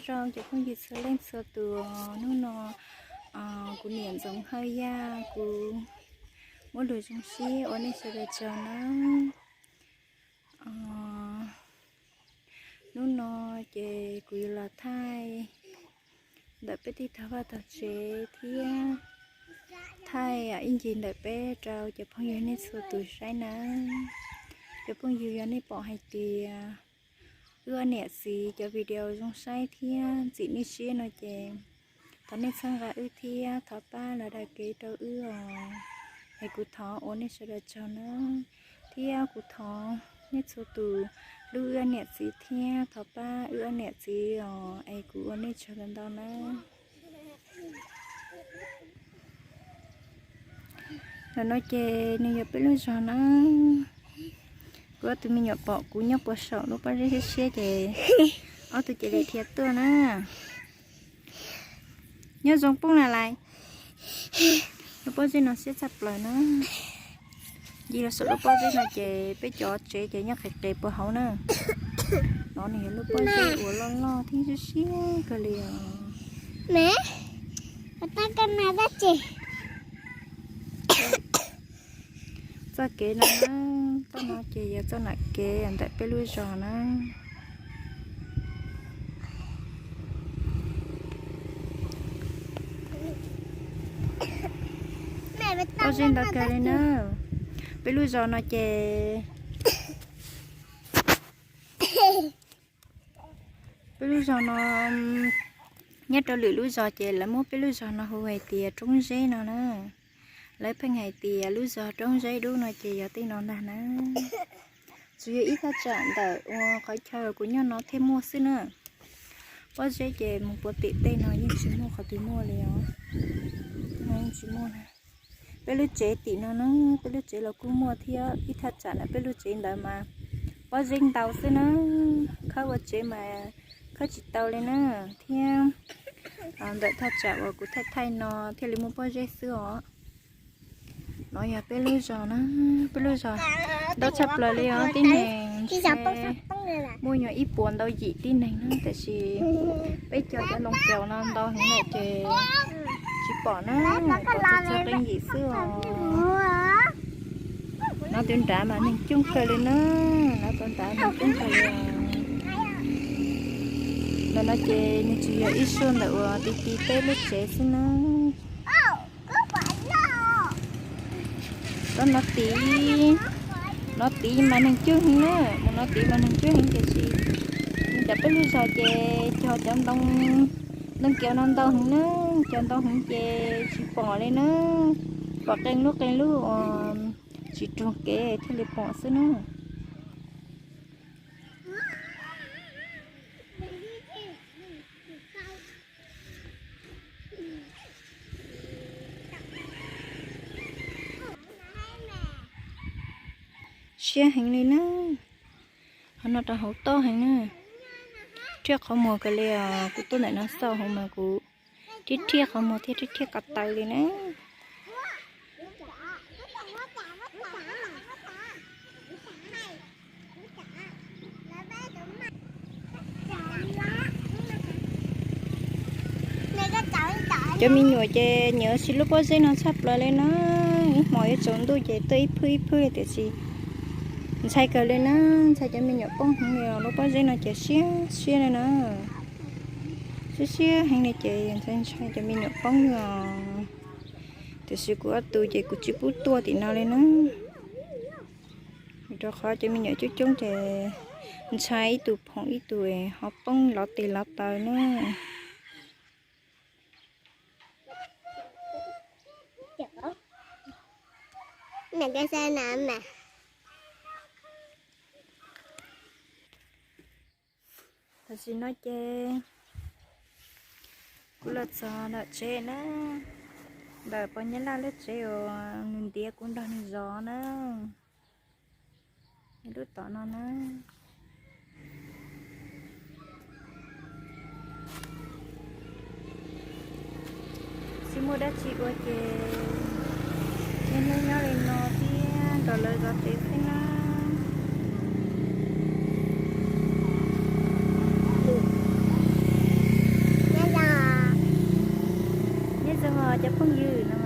Rau cov phooj ywg txhua leej txhua tus, hnub no kuv niam Ntxoov Hawj Yaj kuv muab lus zoo siab ua nej sawv daws tsaug na. Hnub no ces kuv yuav los thaij ntawm peb tej tog vaj tog tsev thiab thaij ib ncig ntawm peb rau cov phooj ywg nej txhua tus saib na. Cov phooj ywg, yog nej pom hais tias wb ob niam txiv cov video zoo saib thiab ntxim nej siab no ces thov nej txhawb nqa wb thiab thov pab los đăng ký rau wb os. Es kuv thov ua nej sawv daws tsaug na, thiab kuv thov nej txhua tus hlub wb ob niam txiv thiab thov pab wb ob niam txiv os, es kuv ua nej tsaug ntau ntau na. Ntawm no ces nws yog peb lub zos na. Kuv ob tug me nyuam pom kuv nyob puag saum lub pob zeb siab siab ces ob tug cia li dhia tuaj na. Nyob zoo Poob na lais. Lub pob zeb no siab tshaj plaws na. Ncig los saum lub pob zeb no ces peb cov tsev ces nyob qis qis puag hauv na. No nws yog lub pob zeb uas loj loj thiab siab siab kawg li os. Txoj kev no na, toj no ces yog txoj nam kev ntawm peb lub zos na. Pob zeb ntau kawg li na. Peb lub zos no ces peb lub zos no, nyob rau lwm lub zos ces lawv muab peb lub zos no hu hais tias Roob Zeb no na. Lawv pheej hais tias lub zos Roob Zeb Dub no ces yog tej no ntag na. Tsuas yog ib thaj tsam ntawm uas qhov chaw kuv nyob no thiaj muaj xwb na. Pob zeb ces mus puag tim tej no yeej tsis muaj qhov twg muaj li os. Yeej tsis muaj. Peb lub tsev tim no na, peb lub tsev los kuj muaj thiab, ib thaj tsam ntawm peb lub tsev ntawd mas pob zeb ntau xwb na. Khawb ua tsev mas khawb tsis tau li na, thiab ntawm thaj tsam uas kuv thaij thaij no thiaj li muaj pob zeb xwb os. No yog peb lub zos na, peb lub zos ntau tshaj plaws li os, tib neeg muaj nyuag ib puas ntau yim tib neeg na, tiam sis peb cov cov ntoo kaus no ntau heev lawm ces tsis pom na, pom txog qee yim xwb os. No twb nrad mas neeg coob kawg li na, no twb nrad neeg coob kawg li. Ntawm no ces nws tsis yog ib suab ntawm uas ti ti peb lub tsev xwb na. Tab no tid, no tid mas neeg coob heev na, mus no tid mas neeg coob heev tiam sis cov peb lub zos ces cog cov ntoo, ntoo kaus no ntau heev na, cog ntau heev ces tsis pom li na, pom qee lub qee lub uas tsis raug kev thiaj li pom xwb na. Siab heev li na, qhov no rau hauv tob heev na, rhiab qhov muag kawg li os, kuv tuaj ntawm no xauj hauv mas kuv rhiab rhiab qhov muag thiab rhiab rhiab ko taw li na. Cov me nyuam ces nyiam ua si lub pob zeb no tshaj plaws li na, ib hmos yuav tsaus ntuj ces tuaj ib phwb ib phwb li tiam sis ntshai kawg li na, ntshai cov me nyuam poob heev li os, lub pob zeb no ces siab siab li na, siab siab heev li ces ntshai ntshai cov me nyuam poob li os, tiam sis kuv ob tug ces kuv tsis pub tuaj tim no li na. Rau qhov cov me nyuam coob coob ces ntshai ib tug phoom ib tug ho poob lov tes lov taw na. Tam sim no ces kuv los txog ntawm tsev na, ntawm pog Nyab Laj lub tsev uas nws ntiav kuv nrog nws zov na. Lub tom no na. Tsis muaj dab tsi ua ces nyob nyob nyob li no thiab nrog lawv zov tsev xwb na. Cov phooj ywg no,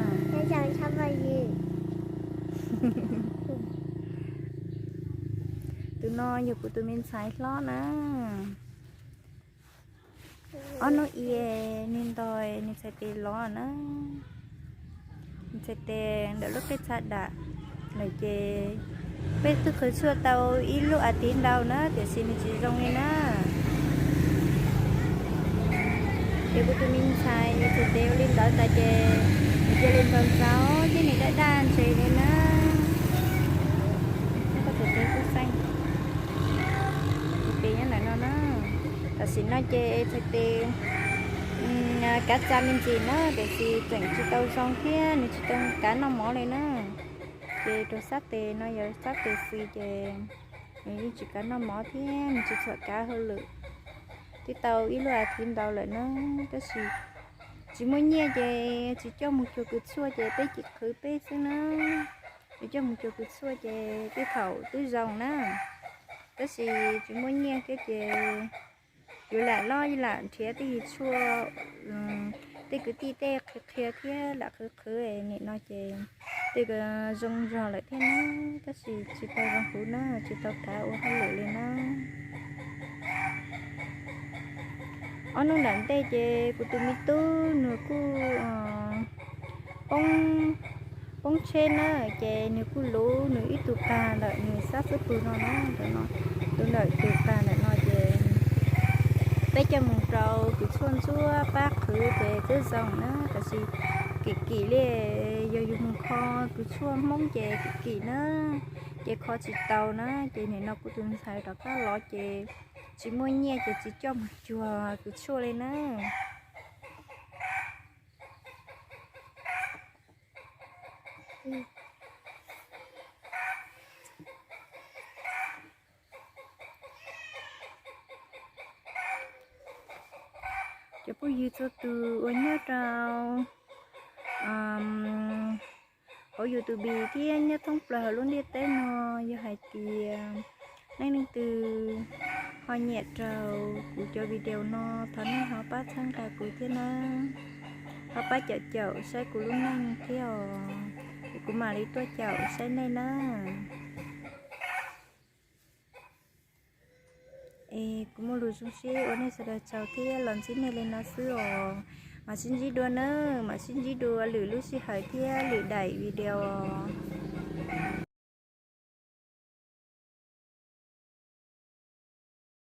tus no yog kuv tus me ntxhais hlob na. Ob hnub i nws nto nws txhais tes los na. Nws txhais tes ntawm lub qij txha dam lawm ces peb twb qhwv tshuaj tau ib lub as thiv ntau na tiam sis nws tsis zoo li na. Ces kuv tus me ntxhais nws txhais tes ua li ntawd tas ces nws cia li ntxaus ntxaus thiab nws daj daj ntseg li na. Nyob koj txhais tes kuj xeeb, nws tes nyob ntawm no na. Tam sim no ces txhais tes kav txaj me ntsis na tiam sis tseem tsis tau zoo thiab nws tsis tau kav noj mov li na. Ces rau sab tes no yog sab tes xis ces nws yeej tsis kav noj mov thiab nws tsis txhuam kav hauj lwm. Twb tau ib lub as thiv ntau lawm na, tab sis tsis muaj nyiaj ces tsis coj mus cuag kws tshuaj ces peb cia qhwv peb xwb na. Tsis coj mus cuag kws tshuaj ces tej thaum twb zoo na, tab sis tsis muaj nyiaj thiab ces yuav lam loj lam nrhiav tej yig tshuaj, tej kwv tij tej qhia qhia thiab lam qhwv qhwv nim no ces tej zoo zog lawm thiab na, tab sis tsis tau zoo huv na, tsis tau kav ua hauj lwm li na. Ob hnub nram ntej ces kuv tus me tub nws kuj poob tsheb na, ces nws kuj luv nws ib tug pag ntawm nws sab xub pwg no na, tus ntawm tus pag ntawm no ces peb coj mus rau kws tshuaj ntsuab pab qhwv ces twb zoo na, tab sis kim kim li yog yus mus kho kws tshuaj Hmoob ces kim kim na, ces kho tsis tau na, ces nim no kuv tus ntxhais rov qab los ces tsis muaj nyiaj ces tsis coj mus cuag kws tshuaj li na. Cov phooj ywg txhua tus uas nyob rau hauv YouTube thiab nyob thoob plaws hauv lub ntiaj teb no, yog hais tias nej leej twg ho nyiam rau kuv cov video no, thov nej ho pab txhawb nqa kuv thiab na. Ho pab caum caum saib kuv lub neej thiab os, es kuv mam li tuaj caum saib nej na. Es kuv muaj lus zoo siab ua nej sawv daws tsaug thiab los ntsib nej li no xwb os. Mam sib ntsib dua na, mam sib ntsib dua lwm lub sij hawm thiab lwm daim video os.